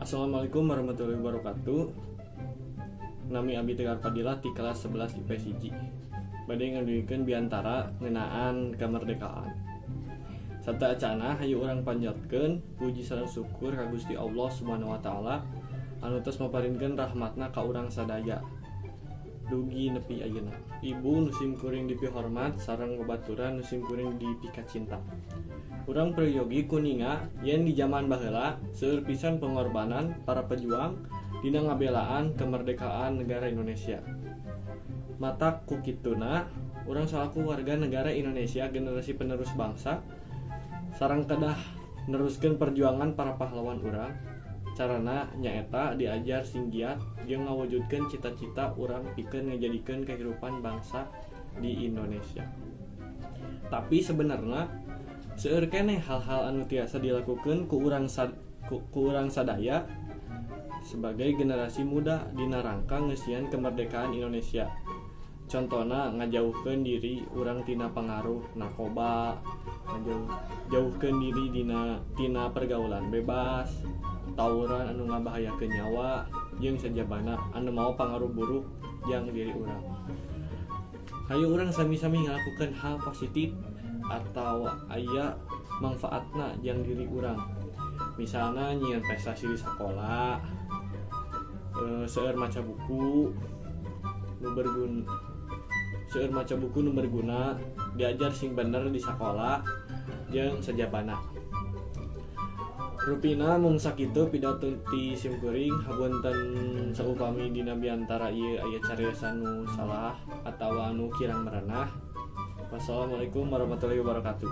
Assalamualaikum warahmatullahi wabarakatuh. Nami Abi Tegar Fadilah ti kelas 11 IPS 1. Bade ngadugikeun biantara ngeunaan kemerdekaan. Sateuacanna hayu urang panjatkeun puji sareng syukur ka Gusti Allah Subhanahu wa taala anu tos maparinkeun rahmatna ka urang sadaya dugi nepi ayeuna. Ibu nu simkuring dipihormat sareng babaturan nu simkuring dipikacinta. Urang peryogi kuninga yen di zaman baheula seueur pisan pengorbanan para pejuang dina ngabelaan kemerdekaan negara Indonesia. Matak ku kituna urang salaku warga negara Indonesia, generasi penerus bangsa, sareng kedah neruskeun perjuangan para pahlawan urang. Carana nyaeta diajar sing giat jeung ngawujudkeun cita-cita urang pikeun ngajadikeun kehidupan bangsa di Indonesia. Tapi sebenarnya seueur keneh hal-hal anu tiasa dilakukan ku urang sadaya sebagai generasi muda dina rangka ngeusian kemerdekaan Indonesia. Contohna, ngajauhkeun diri urang tina pengaruh narkoba, ngajauhkeun diri tina pergaulan bebas, tawuran anu ngabahayakeun nyawa, jeung sajabana anu mawa pangaruh buruk jang diri urang. Hayu urang sami-sami ngalakukeun hal positif atau aya manfaatna jang diri urang, misalnya nyieun prestasi di sekolah, seueur maca buku nu berguna, seueur maca buku nu berguna, diajar sing bener di sekolah, jeung sajabana. Rupina mung sakitu pidato ti simkuring. Hapunten saupami dina biantara ieu aya cariosan nu salah atawa nu kirang merenah. Wassalamualaikum warahmatullahi wabarakatuh.